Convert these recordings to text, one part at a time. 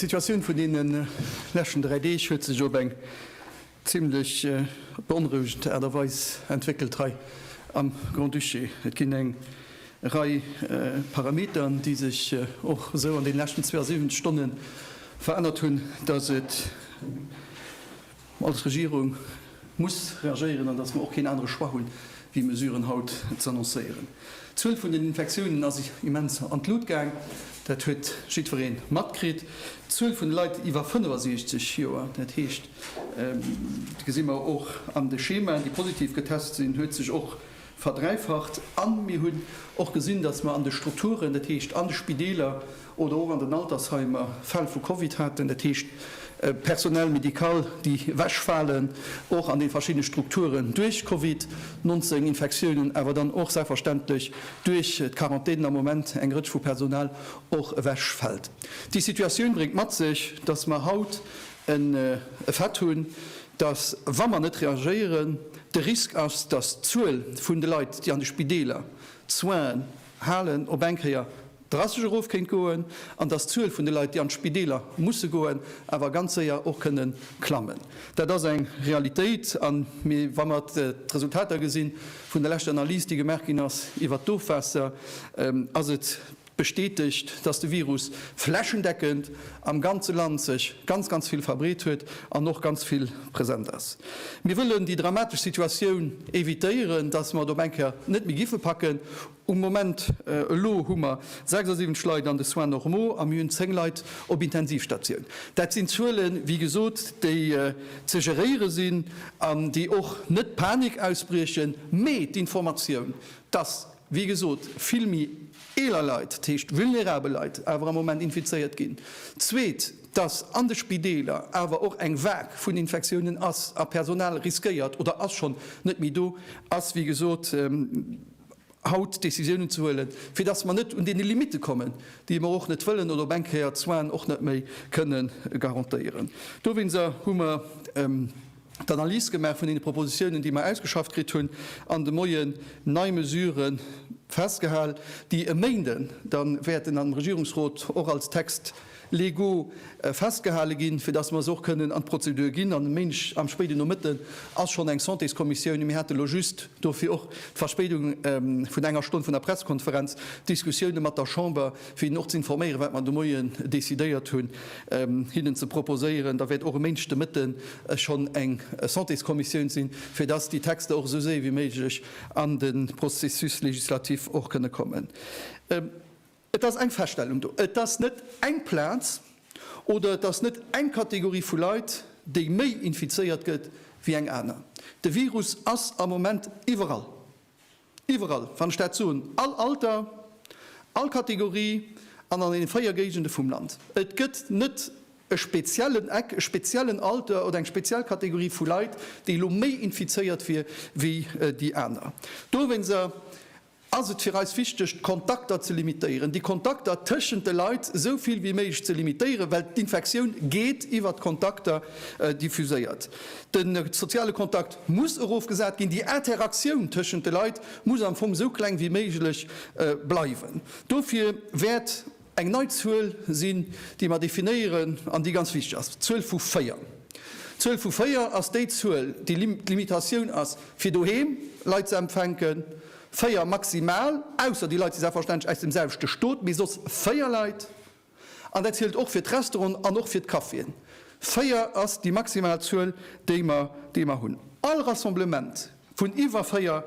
D'Situatioun vun deene leschten 3 Deeg huet sech op eng zimlech beonrouegend Aart a Weis entwéckelt hei am Grand-Duché. Et ginn eng Rei Parametern, déi sech och esou an deene leschten 72 Stonne verännert hunn, datt et Als Regierung muss reagéieren an datt mer och keen anere Choix hunn, wéi Mesuren haut ze annoncéieren. D'Zuel vun den Infektiounen ass immens an d'Lut gaang, dat huet jiddweree matkritt. D'Zuel vun de Leit iwwer 65 Joer, dat heescht, dat gesi mer och an de Schemaen, déi positiv getest sinn, huet sech och verdräifacht. A mir hunn och gesinn, datt mer an de Strukturen, dat heescht an de Spideeler oder och an den Altersheimer, Fäll vu Covid haten, dat heescht Personnel médical, déi ewechfalen, och an de verschiddene Strukturen duerch Covid 19 Infektiounen, awer dann och selbstverständlech duerch d'Quarantänen am Moment eng Rëtsch vu Personal och ewechfält. Déi Situatioun bréngt mat sech, datt mer haut en Fait hunn, datt, wa mer net reagéieren, de Risk ass, datt d'Zuel vun de Leit, déi an de Spideeler d'Soinen halen, op eng Kéier drastesch erof kéint goen an datt d'Zuel vun de Leit, déi an d'Spideeler musse goen, awer ganz séier och kënne klammen. Dat ass eng Realitéit. A mir, wa mer d'Resultater gesi vun der leschter Analys, déi gemaach ginn ass iwwert d'Ofwaasser, ass et bestätegt, dass de Virus flächendeckend am ganze Land sech ganz, ganz vill verbreet huet an och ganz vill present ass. Mir wëllen déi dramatesch Situatioun evitéieren, dass mer et op eng Kéier net méi giffe packen. Um Moment elo hu mer 76 Leit an de Soins normaux a mir hunn 10 Leit op Intensivstatioun. Dat sinn Zuelen, wéi gesot, déi ze geréiere sinn an déi och net Panik ausbriechen, mee d'Informatioun, dass, wéi gesot, vill méi eeler Leit, dat heescht vulnerabel Leit, awer am Moment infizéiert ginn. Zweet, dass an de Spideeler awer och eng Vague vun Infektiounen ass a Personal riskéiert oder ass schonn net méi do ass, wéi gesot, haut Décisiounen ze huelen, fir dass mer net un deene Limitte kommen, déi mer och net wëllen oder op eng Kéier d'Soinen och net méi kënne garantéieren. Dowéinster hu mer d'Analys gemaach vun deene Propositiounen, déi mer ausgeschafft kritt hunn, an de Moien nei Mesurë festgehal, déi e Méinden da wäerten am Regierungsrot och als Text légaux festgehale ginn, fir dass mer se och kënnen an d'Prozedur ginn. An e Méindeg am spéiden Nomëtten ass schonn eng Santéskommissioun. Mir hate lo just, dofir och d'Verspéidung vun enger Stonn vun der Pressekonferenz, Diskussioune mat der Chamber, fir hinnen och ze informéieren, wat mer de Moien decidéiert hunn, hinnen ze proposéieren. Da wäert och e Méindeg de Mëtten schonn eng Santéskommissioun sinn, fir dass déi Texter och esou séier wéi méiglech an de Processus législatif och kënne kommen. Et ass eng Feststellung do, Et ass net eng Plaz oder et ass net eng Kategorie vu Leit, déi méi infizéiert gëtt wéi eng aner. De Virus ass am Moment iwwerall. Iwwerall, wann ech dat soen, all Alter, all Kategorie an an deene 4 Géigende vum Land. Et gëtt net e speziellen Eck, e speziellen Alter oder eng speziell Kategorie vu Leit, déi elo méi infizéiert wier wéi déi aner. Dowéinster ass et fir eis wichteg, d'Kontakter ze limitéieren, déi Kontakter tëschent de Leit esou vill wéi méiglech ze limitéieren, well d'Infektioun geet iwwert d'Kontakter diffuséiert. De soziale Kontakt muss erofgesat ginn, déi Interaktioun tëschent de Leit muss am Fong esou kleng wéi méiglech bleiwen. Dofir wäert eng nei Zuel sinn, déi mer definéieren an déi ganz wichteg ass, d'Zuel vu 4. D'Zuel vu 4 ass déi Zuel, déi d'Limitatioun ass, fir doheem Leit ze empfänken, 4 maximal, ausser déi Leit si selbstverständlech aus dem selwechte Stot, mee soss 4 Leit. An dat zielt och fir d'Restauranten an och fir d'Caféen. 4 ass déi maximal Zuel, déi mer, déi mer hunn. All Rassemblement vun iwwer 4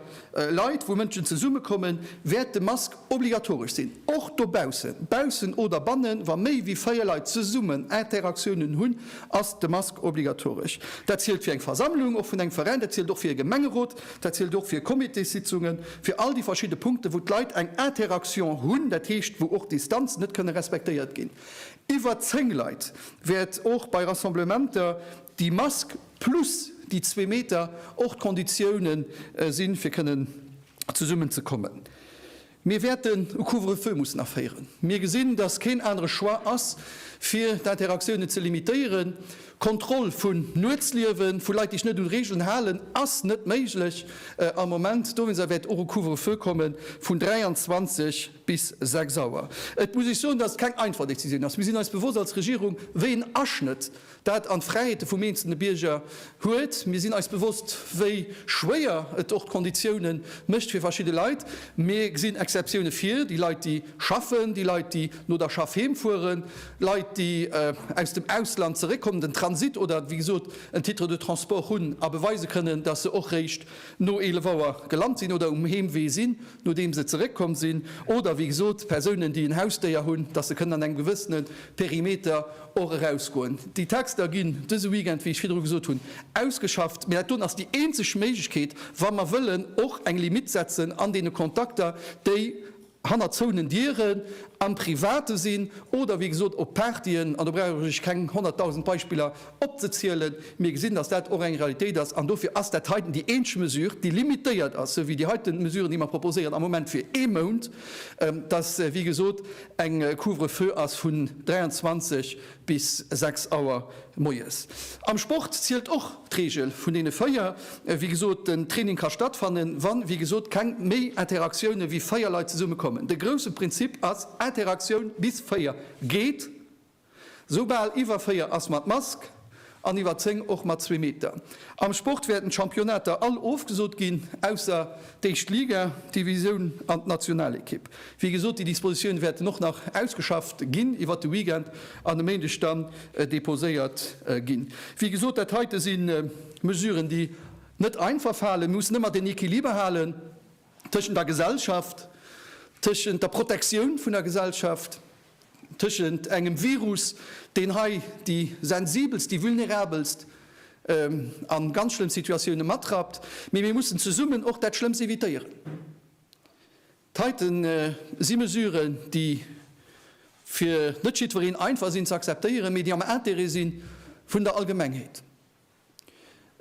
Leit, wou Mënschen zesummekommen, wäert de Mask obligatoresch sinn, och dobaussen, baussen oder bannen. Wa méi wéi 4 Leit zesummen Interaktiounen hunn, ass de Mask obligatoresch. Dat zielt fir eng Versammlung, och vun engem Veräin, dat zielt och fir e Gemengerot. Dat zielt och fir Comitéssitzungen, fir all déi verschidde Punkten, wou d'Leit eng Interaction hunn, dat heescht, wou och d'Distanzen net kënne respektéiert ginn. Iwwer 10 Leit wäert och bei Rassemblementer déi Mask plus déi zwee Meter och d'Konditioune sinn, fir kënnen zesummen ze kommen. Mir wäerten e Couvre-feu mussen aféieren. Mir gesinn, dass keen anere Choix ass, fir d'Interaktiounen ze limitéieren. Kontroll vun Nuetsliewen, vu Leit, déi sech net un Regeln halen, ass net méiglech am Moment. Dowéinster wäert och e Couvre-feu komme vun 23 bis 6 Auer. Et muss ech soen, dass et keng einfach Décisioun ass. Mir sinn eis bewosst als Regierung, wéi en Aschnëtt dat an d'Fräiheete vum eenzelne Bierger huet. Mir sinn eis bewosst, wéi schwéier et och d'Konditiounen mécht fir verschidde Leit. Mir gesinn Exceptioune fir déi Leit, déi schaffen, déi Leit, déi no der Schaff heem fueren, Leit, déi aus dem Ausland zeréckkommen, den Transit oder, wéi gesot, en Titre de transport hunn a beweise kënnen, dass se och réischt no 11 Auer gelant sinn oder um Heemwee sinn, nodeem se zeréckkomm sinn, oder, wéi gesot, Persounen, déi en Hausdéier hunn, dass se kënnen an engem gewëssene Perimeter och erausgoen. Déi Texter ginn dëse Weekend, wéi ech virdru gesot hunn, ausgeschafft. Mä dat doen ass déi eenzeg Méiglechkeet, wa mer wëllen och eng Limitt setzen an deene Kontakter, déi hannert zouenen Dieren am Private sinn oder, wéi gesot, op Partyen. An do brauch ech keng 100.000 Beispiller opzezielen. Mir gesinn, dass dat och eng Realitéit ass. An dofir ass dat heiten déi eenzeg Mesure, déi limitéiert ass, esou wéi déi heiten Mesuren, déi mer proposéieren am Moment fir ee Mount, dass, wéi gesot, eng Couvre-feu ass vun 23 bis 6 Auer moies. Am Sport zielt och d'Reegel vun deene 4. Wéi gesot, den Training ka stattfannen, wann, wéi gesot, keng méi Interaktioune wéi 4 Leit zesumme kommen. De grousse Prinzip ass, Interaktioun bis 4 geet. Soubal iwwer 4 ass mat Mask an iwwer 10 och mat zwee Meter. Am Sport wäerten d'Championnater all ofgesot ginn, ausser d'éischt Liga, d'Divisioun an d'Nationalekipp. Wéi gesot, déi Dispositioune wäerten och nach ausgeschafft ginn iwwert de Weekend an e Méindeg dann deposéiert ginn. Wéi gesot, dat heite si Mesuren, déi net einfach falen. Mir mussen ëmmer den Equiliber halen tëschent der Gesellschaft, tëschent der Protektioun vun der Gesellschaft, tëschent engem Virus, deen hei déi sensibelst, déi vulnerabelst a ganz schlëmm Situatioune matrappt, mee mir mussen zesummen och dat Schlëmmst evitéieren. D'heite si Mesuren, déi fir net jiddwereen einfach sinn ze akzeptéieren, mee déi am Intérêt si vun der Allgemengheet.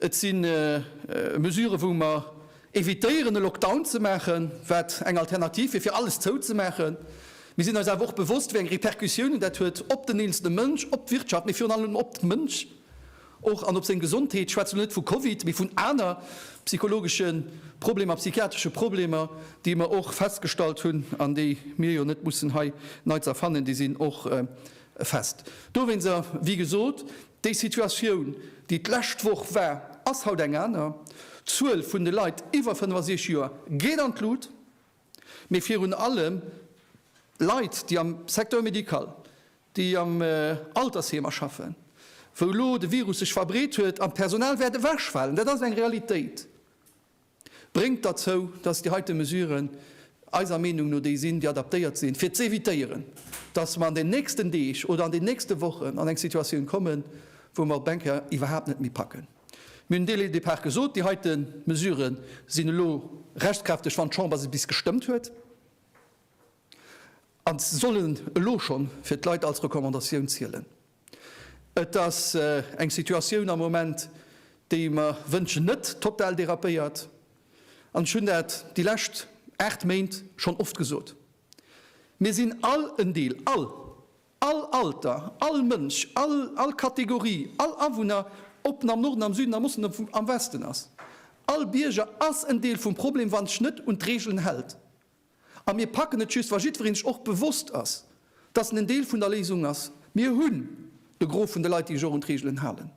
Et si Mesuren, wou mer evitéieren, e Lockdown ze maachen, wat eng Alternativ wier, fir alles zouzemaachen. Mir sinn eis awer och bewosst, wéi eng Repercussiounen dat huet op den eenzelne Mënsch, op d'Wirtschaft, mee virun allem op de Mënsch och an op seng Gesondheet. Ech schwätzen elo net vu Covid, mee vun aner psychologesche Problemer, psychiatresche Problemer, déi mer och festgestallt hunn an déi mir jo net mussen hei nei ze erfannen, déi sinn och fest. Dowéinster, wéi gesot, Déi Situatioun, déi d'lescht Woch war, ass haut eng aner. D'Zuel vun de Leit iwwer 65 Joer geet an d'Lut, mee virun allem Leit, déi am Secteur médical, déi am Altersheemer schaffen, wou elo de Virus sech verbreet huet an d'Personal wäert ewechfalen, dat ass eng Realitéit. Bréngt derzou, dass déi heite Mesuren eiser Meenung no déi sinn, déi adaptéiert sinn, fir z'évitéieren, dass mer an den nächsten Deeg oder an den nächste Wochen an eng Situatioun kommen, wou mer op eng Kéier iwwerhaapt net méi packen. Mir hunn dès le départ gesot, déi heite Mesurë sinn elo rechtskräfteg, wann d'Chamber se bis gestëmmt huet, a sollen elo schonn fir d'Leit als Recommandatioun zielen. Et ass eng Situatioun am Moment, déi mer wënschen net total dérapéiert. An ech hunn dat déi lescht 8 Méint schonn oft gesot, Mir sinn all en Deel, all, all Alter, all Mënsch, all, all Kategorie, all Awunner, ob en am Norden, am Süden, am Osten oder am Westen ass, all Bierger ass en Deel vum Problem, wann sech net un d'Regeln hält. A mir packen et just, wa jiddweree sech och bewosst ass, dass en en Deel vun der Léisung ass. Mir hunn de Gros vun de Leit, déi sech och un d'Reegelen halen.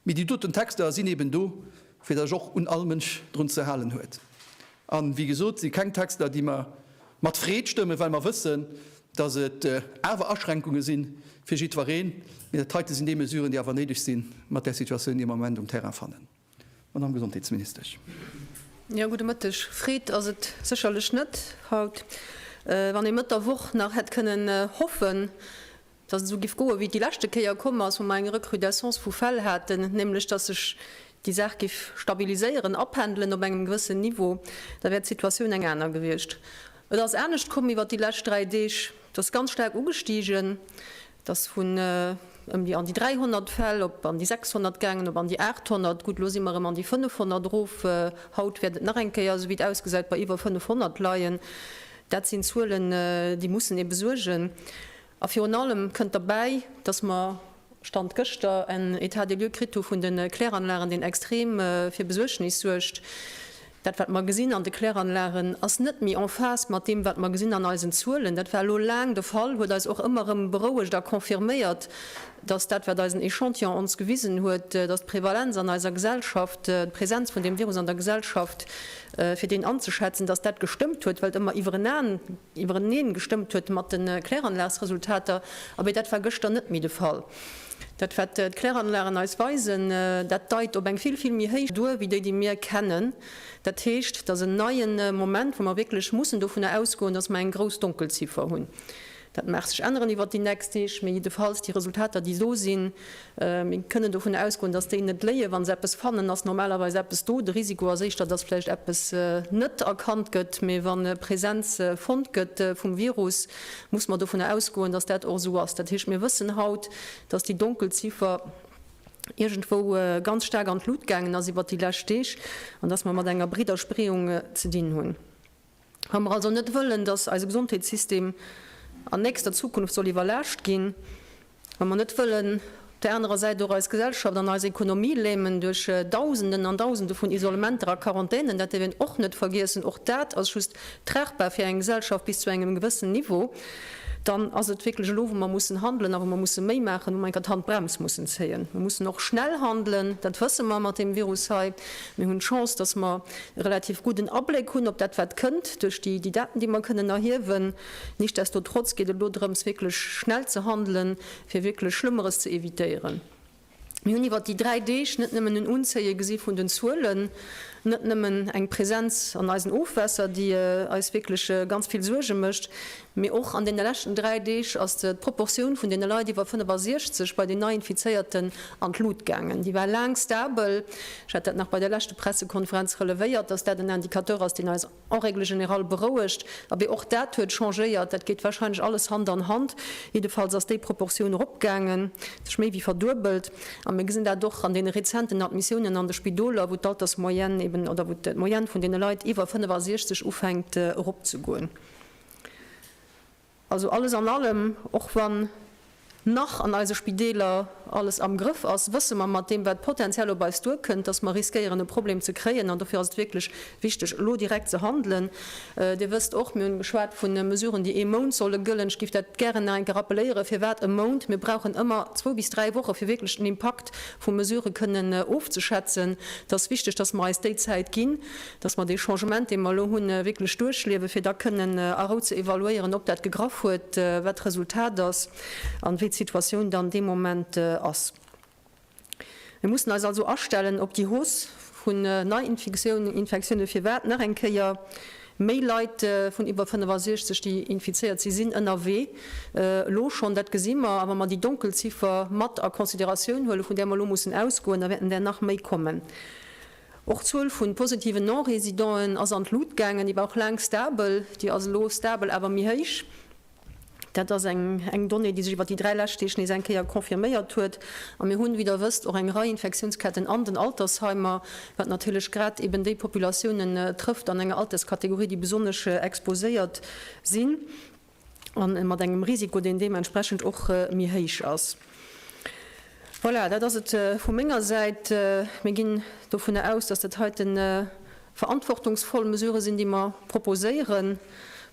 Mee déi doten Texter sinn eben do, fir datt sech och un all Mënsch drun ze halen huet. A wéi gesot, si keng Texter, déi mer mat Freed stëmmen, well mer wëssen, datt et awer Aschränkunge si fir jiddwereen. Mee dat heite sinn déi Mesuren, déi awer néideg sinn, mat där Situatioun, déi mer am Moment um Terrain fannen. Madame Gesondheetsministesch. Jo, gudde Mëtteg. Freed ass et sécherlech net haut. Wann ee Mëtt der Woch nach hätt kënnen hoffen, datt et esou giff goen, wéi et déi leschte Kéier komm ass, wou mer eng Recrudescence vu Fäll haten, nämlech datt sech déi Saach giff stabiliséieren, apendelen op engem gewëssen Niveau, da wär d'Situatioun eng aner gewiescht. Et ass anescht komm iwwert déi lescht 3 Deeg. Et ass ganz staark ugestigen. Et ass vun ëm déi an déi 300 Fäll op an déi 600 gaangen, op an déi 800. Gutt, elo si mer erëm an déi 500 erof. Haut wäert et nach eng Kéier, esou wéi et ausgesäit, bei iwwer 500 leien. Dat sinn Zuelen, déi mussen ee besuergen. A virun allem kënnt derbäi, dass mer. Stand gëschter, en État des lieux kritt hu vun de Kläranlagen, deen extrem fir Besuergnis suergt. Dat, wat mer gesinn an de Kläranlagen, ass net méi en phase mat deem, wat mer gesinn an eisen Zuelen. Dat war elo laang de Fall, huet eis och ëmmer erëm berouegt a confirméiert, dass dat, wat eisen Echantillon ons gewisen huet, dass d'Prevalenz an eiser Gesellschaft, d'Presenz vun deem Virus an der Gesellschaft, fir deen anzeschätzen, dass dat gestëmmt huet, well et ëmmer iwwerenaan, iwwereneen gestëmmt huet mat de Kläranlagsresultater. Abee, dat war gëschter net méi de Fall. Dat, wat d'Kläranlagen eis weisen, dat deit op eng vill, vill méi héich duer wéi déi, déi mir kennen. Dat heescht, et ass en neie Moment, wou mer wierklech mussen dovunner ausgoen, dass mer eng grouss Donkelziffer hunn. Dat mag sech änneren iwwert déi nächst Deeg, mee jiddefalls déi Resultater, déi do sinn, mir kënnen dovun ausgoen, dass déi net léien. Wa se eppes fannen, ass normalerweis eppes do. De Risiko ass éischter, dass vläicht eppes net erkannt gëtt. Mee wa Presenz fonnt gëtt vum Virus, muss mer dovunner ausgoen, dass dat och esou ass. Dat heescht, mir wëssen haut, dass déi Donkelziffer iergendwou ganz staark an d'Lut gaangen ass iwwert déi lescht Deeg an dass mer mat enger breeder Spreeung ze dinn hunn. Wa mer also net wëllen, dass eise Gesondheetssystem an nächster Zukunft soll iwwerlaascht ginn, wa mer net wëllen op där anerer Säit och eis Gesellschaft an eis Ekonomie lämen duerch Dausenden an Dausende vun Isolementer a Quarantänen, dat dierf een och net vergiessen, och dat ass just tragbar fir eng Gesellschaft bis zu engem gewëssen Niveau, dann ass et wierklech elo, wou mer mussen handelen a wou mer musse méi maachen, wou mer enker d'Handbrems mussen zéien. Mer mussen och schnell handelen, dat wësse mer mat deem Virus hei. Mir hunn d'Chance, dass mer e relativ gudden Abléck hunn op dat, wat kënnt, duerch déi Daten, déi mer kënnen erhiewen. Nichtsdestotrotz geet et elo drëms, wierklech schnell ze handelen, fir wierklech Schlëmmeres ze evitéieren. Mir hunn iwwert déi 3 Deeg net nëmmen en Unzéie gesi vun den Zuelen, net nëmmen eng Presenz an eisen Ofwässer, déi eis wierklech ganz vill Suerge mécht, mee och an deene leschten 3 Deeg ass d'Proportioun vun deene Leit iwwer 65 bei den Neiinfizéierten an d'Lut gaangen. Déi war laang stabel. Ech hat dat nach bei der leschte Pressekonferenz relevéiert, dass dat en Indicateur ass, deen eis en règle générale berouegt. Abee, och dat huet changéiert. Dat geet wahrscheinlech alles Hand an Hand. Jiddefalls ass déi Proportioun eropgaangen, sech méi wéi verduebelt. A mir gesinn dat och an deene rezenten Admissiounen an de Spidoler, wou d'Altersmoyenne eben, oder wou d'Moyenne vun deene Leit iwwer 65 ufänkt eropzegoen. Also alles an allem, och wann nach an eise Spideeler alles am Grëff ass, wësse mer mat deem, wat potenziell op eis duerkënnt, dass mer riskéieren e Problem ze kréien. An dofir ass et wierklech wichteg, elo direkt ze handelen. Dir wësst och, mir hunn geschwat vu Mesuren, déi ee Mount solle gëllen. Ech géif dat gären nach eng Kéier rappelléieren. Firwat e Mount? Mir brauchen ëmmer zwou bis dräi Woche fir wierklech den Impakt vu Mesurë kënnen ofzeschätzen. Et ass wichteg, dass mer eis déi Zäit ginn. dass mer dee Changement, dee mer elo hunn, wierklech duerchliewen, fir da kënnen a Rou ze evaluéieren, ob dat gegraff huet, wat d'Resultat ass an wéi d'Situatioun dann dee Moment ass. Mir mussen eis also astellen op déi Hausse vun Neiinfektiounen. Firwat? Nach eng Kéier, Méi Leit vun iwwer 65, déi infizéiert sinn, sinn ënnerwee elo schonn. Dat gesi mer. A wa mer déi Donkelziffer mat a Consideratioun huelen, vun där mer elo mussen ausgoen, da wäerten där nach méi kommen. Och d'Zuel vun positiven Non-Résidenten ass an d'Lut gaangen. Déi war och laang stabel. Déi ass elo stabel, awer méi héich. Dat ass eng eng Donnée, déi sech iwwer déi 3 lescht Deeg nees eng Kéier confirméiert huet. A mir hunn, wéi Der wësst, och eng Rei Infektiounsketten an den Altersheimer, wat natierlech grad eben déi Populatiounen trëfft an enger Alterskategorie, déi besonnesch exposéiert sinn. A mat engem Risiko, deen deementsprechend och méi héich ass. Voilà, dat ass et vu menger Säit. Mir ginn dovunner aus, dass dat heite verantwortungsvoll Mesurë sinn, déi mer proposéieren.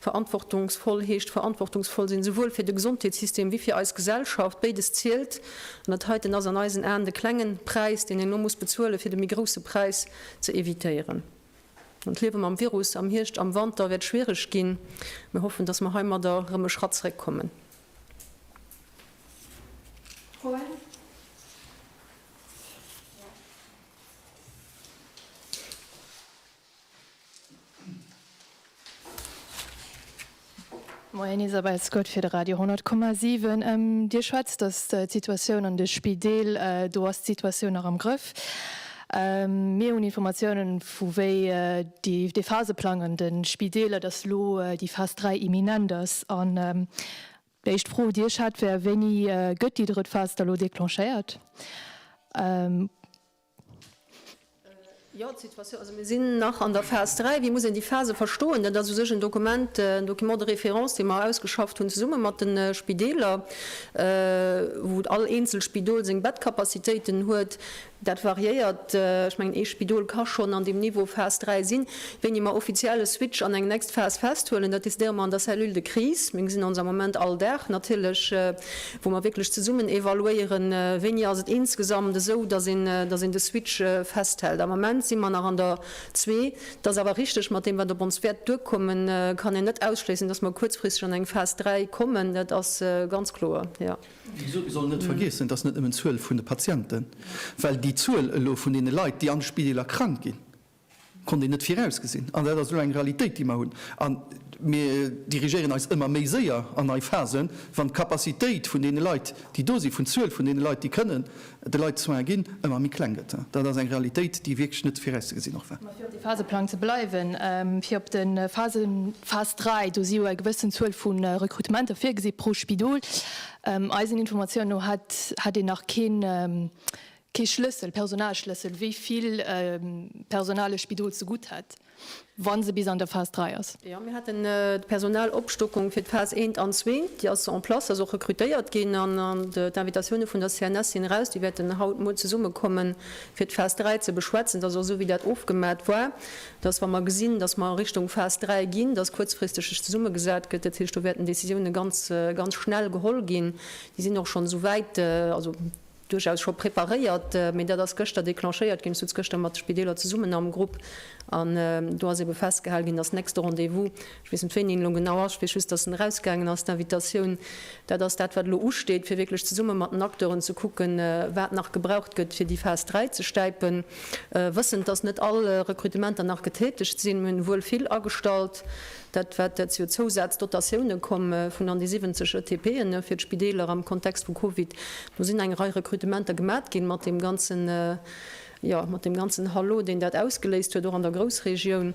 Verantwortungsvoll heescht verantwortungsvoll sinn, souwuel fir de Gesondheetssystem wéi fir eis Gesellschaft. Béides zielt. An dat heiten ass an eisen Aen de klengen Präis, deen een elo muss bezuelen, fir de méi grousse Präis ze evitéieren. An d'Liewe mam Virus am Hierscht, am Wanter wäert schwiereg ginn. Mir hoffen, dass mer heimadder erëm e Schratt zeréckkommen. Froen? Moien, Isabel Scott fir de Radio 10,7. Dir schwätzt, datt d'Situatioun an de Spideel, do ass d'Situatioun nach am Grëff. Mir hunn Informatiounen, vu wéi dee Phaseplang an de Spideeler, datt elo déi Phas 3 imminent ass. An déi éischt Fro, déi ech hätt, wär, Wéini gëtt déi drëtt Phas da elo declenchéiert? Jo, d'Situatioun, also mir sinn nach an der Phas 3. Wéi muss een déi Phase verstoen? Dat ass u sech en Dokument, en Document de référence, dee mer ausgeschafft hunn zesumme mat de Spideeler, wou all eenzel Spidol seng Bettcapacitéiten huet. Dat variéiert. Ech mengen, ee Spidol ka schonn an deem Niveau Phas 3 sinn. Wéini mer offiziell e Switch an eng nächst Phas festhuelen, dat decidéiere mer an der Cellule de crise. Mir gesinn ons am Moment all Dag natierlech. wou mer wierklech zesummen evaluéieren, wéini ass et insgesamt esou, dass een, dass een de Switch festhält. Am Moment si mer nach an der zwee. Et ass awer richteg, mat deem, wat op ons wäert duerkommen, kann een net ausschléissen, dass mer kuerzfristeg an eng Phas 3 kommen. Dat ass ganz kloer, jo. Wéi gesot, mir sollen net vergiessen, et ass net nëmmen d'Zuel vun de Patienten, well déi Zuel elo vun deene Leit, déi an de Spideeler krank ginn, Konnt een net virausgesinn. An dat ass elo eng Realitéit, déi mer hunn. A mir dirigéieren eis ëmmer méi séier an nei Phasen, wann d'Capacitéit vun deene Leit, déi do sinn, vun d'Zuel vun deene Leit, déi kënnen de Leit Soins ginn, ëmmer méi kleng gëtt. Dat ass eng Realitéit, déi wierklech net virauszegesinn och war. Mä fir op de Phaseplang ze bleiwen, fir op de Phasen, Phas 3, do si jo eng gewëssen Zuel vu Rekrutementer virgesi pro Spidol. Eisen Informatiounen no hätt een nach keen, Kee Schlëssel, Personalschlëssel, wéi vill Personal e Spidol zegutt hätt, wa se bis an der Phas 3 ass. Jo, mir haten d'Personalopstockung fir d'Phas eent an zwee, déi ass en place, ass och rekrutéiert ginn an d'Invitatioune vun der CNS sinn eraus. Déi wäerten haut, muer zesummekommen, fir d'Phas 3 ze beschwätzen. Dat ass och esou, wéi dat ofgemat war, dass, wa mer gesinn, dass mer a Richtung Phas 3 ginn, dass kuerzfristeg sech zesummegesat gëtt. Dat heescht, do wäerten Décisioune ganz, ganz schnell geholl ginn. Déi sinn och schonn esou wäit, also duerchaus scho preparéiert, mee dat ass gëschter declenchéiert ginn. Ech sutz gëschter mat de Spideeler zesummen am Grupp an do ass ebe festgehal ginn, dass nächste Rendez-vous, ech weess net wéini en elo genau ass, ech weess just, dass en erausgaangen ass, d'Invitatioun, dat ass dat wat elo usteet, fir wierklech zesumme mat den Acteuren ze kucken, wat nach gebraucht gëtt, fir déi Phas 3 ze stäipen, wëssend, dass net all Rekrutementer nach getätegt sinn. Mir hunn wuel vill agestallt. Dat wat, dat si jo Zousazdotatioune komm vun an déi 70 ETPen fir d'Spideeler am Kontext vu Covid. Do sinn eng Rei Rekrutementer gemat ginn mat deem ganzen, jo, mat deem ganzen Hallo, deen dat ausgeléist huet, och an der Groussregioun.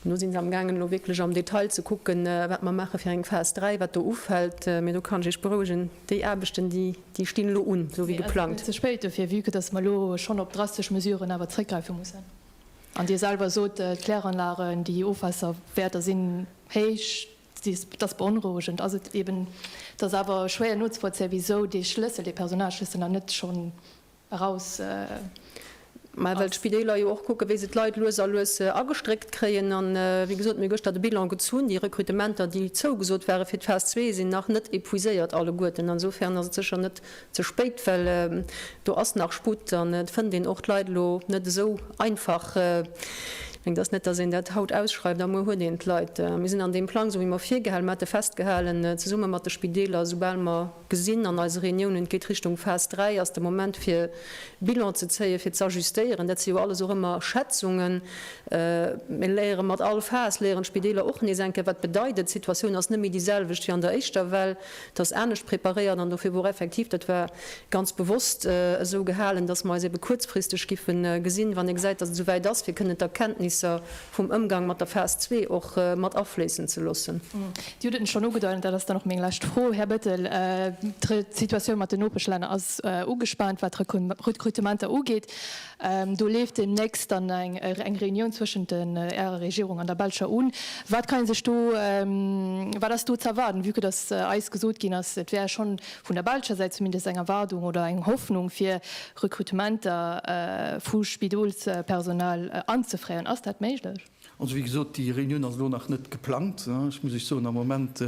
Do si se amgaangen elo wierklech am Detail ze kucken, wat mer maache fir eng Phas 3, wat do ufält. Mee do kann ech Iech berouegen, déi Aarbechten, déi, déi stinn elo un, esou wéi Mee ass et net geplangt. ze spéit dofir, vue que dass mer elo schonn op drastesch Mesuren awer zréckgräife mussen? An Dir selwer sot, d'Kläranlagen, déi Ofwaasserwäerter sinn héich, dat ass beonrouegend. Ass et eben, et ass awer schwéier nozevollzéien, wisou dee Schlëssel, dee Personalschlëssel nach net schonn eraus ass. Mä well d'Spideeler jo och kucken, wéi se d'Leit lues a lues agestréckt kréien. An, wéi gesot, mir hu gëschter de Bilan gezunn. Déi Rekrutementer, déi zougesot ware fir d'Phas zwee, sinn nach net épuiséiert alleguerten. Insofern ass et sécher net Ze spéit, well do ass nach Sputt an et fënnt een och d'Leit elo net esou einfach. Ech mengen, et ass net, datt een dat haut ausschreift a muer huet een d'Leit. Mir sinn an deem Plang, esou wéi mer virgehalen, mer hate festgehalen, zesumme mat de Spideeler, esoubal mer gesinn an eise Reuniounen, et geet Richtung Phas 3, ass de Moment fir Bilan ze zéien, fir ze ajustéieren. Dat si jo alles och ëmmer Schätzungen. Mir léiere mat all Phas, léieren d'Spideeler och nees eng Kéier, wat bedeit et. D'Situatioun ass net méi déi selwecht wéi an der éischter Well. Et ass anescht preparéiert an dofir wor effektiv, dat war ganz bewosst esou gehalen, dass mer eis ebe kuerzfristeg giffe gesinn, wann ee gesäit, dass et esou wäit ass, fir kënnen d'Erkenntnisser vum Ëmgang mat der Phas zwee och mat afléissen ze loossen. Dir hutt et schonn ugedeut, an dat ass dann och meng lescht Fro, Här Bettel, D'Situatioun mat den Nopeschlänner ass ugespaant, wat d'Rekrutementer ugeet. Do leeft deemnächst dann eng Reunioun zwëschent Ärer Regierung an der belscher un. Wat kann ee sech do, wat ass do z'erwaarden, vue que dass eis gesot ginn ass, et wär schonn vun der belscher Säit zumindest eng Erwaardung oder eng Hoffnung fir Rekrutementer vu Spidolspersonal anzefréieren. Ass dat méiglech? Also wéi gesot, déi Reunioun ass elo nach net geplangt. Ech muss Iech soen, am Moment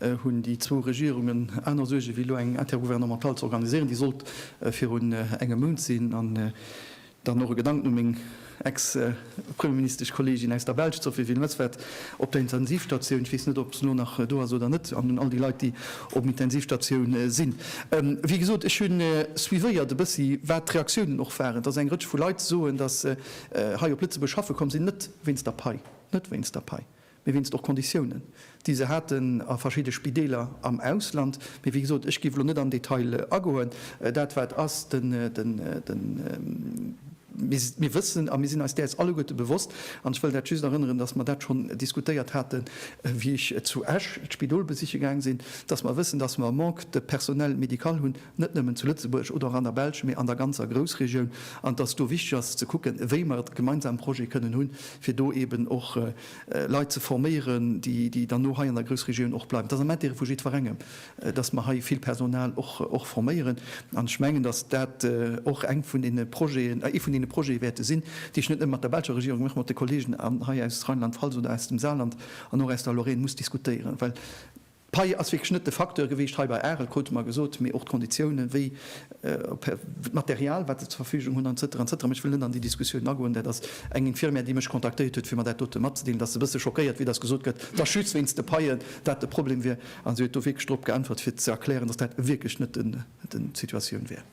hunn déi zwou Regierungen aner Suerge wéi elo eng Intergouvernementale ze organiséieren. Déi sollt virun engem Mount sinn. An dann och e Gedanken u meng Ex-Premierministeschkolleegin aus der Belsch, d'Sophie Wilmès, wat op der Intensivstatioun, ech weess net, ob se elo nach do ass oder net, an un all déi Leit, déi op Intensivstatioun sinn. Wéi gesot, ech hu suivéiert e bëssi, wat d'Reaktiounen och waren, dass eng Rëtsch vu Leit soen, dass hei op Lëtzebuerg schaffe komm sinn, net wéinst der Pai, net wéinst der Pai, mee wéinst och Konditiounen, déi se haten a verschidde Spideeler am Ausland. Mee wéi gesot, ech géif elo net am Detail agoen. Dat wat ass, den, den, den. Mir wëssen a mir sinn eis däers alleguerte bewosst, an ech wëll dat just erënneren, dass mer dat schonn diskutéiert haten, wéi ech zu Esch d'Spidol besiche gaang sinn, dass mer wëssen, dass mer e Manque de personnel médical hunn, net nëmmen zu Lëtzebuerg oder och an der Belsch, mee an der ganzer Groussregioun, an dass do wichteg ass ze kucken, wéi mer e gemeinsame Projet kënnen hunn, fir do eeben och Leit ze forméieren, déi dann no hei an der Groussregioun och bleiwen. Et ass am Intérêt vu jiddwerengem, dass mer hei vill Personal och forméieren. An ech mengen, dass dat och eng vun deene Projeten, ee vun deene Projete wäerte sinn, déi ech net nëmme mat der belscher Regierung, mee och mat de Kollegen hei aus Rheinland-Pfalz oder aus dem Saarland an och aus der Lorraine muss diskutéieren. Well d'Pai ass wierklech net de Facteur gewiescht hei bei AREL, krute mer gesot, mee och d'Konditiounen, wéi d'Material, wat se zur Verfügung hunn, an cetera, an cetera. Mee ech wëll net an déi Diskussioun agoen. Dat ass eng Infirmière, déi mech kontaktéiert huet, fir mer dat dote matzedeelen, dass se e bësse schockéiert wier, dass gesot gëtt, dass just wéinst de Paien dat de Problem wier. An si huet do wierklech drop geäntwert, fir ze erklären, dass dat wierklech net d'Situatioun wär.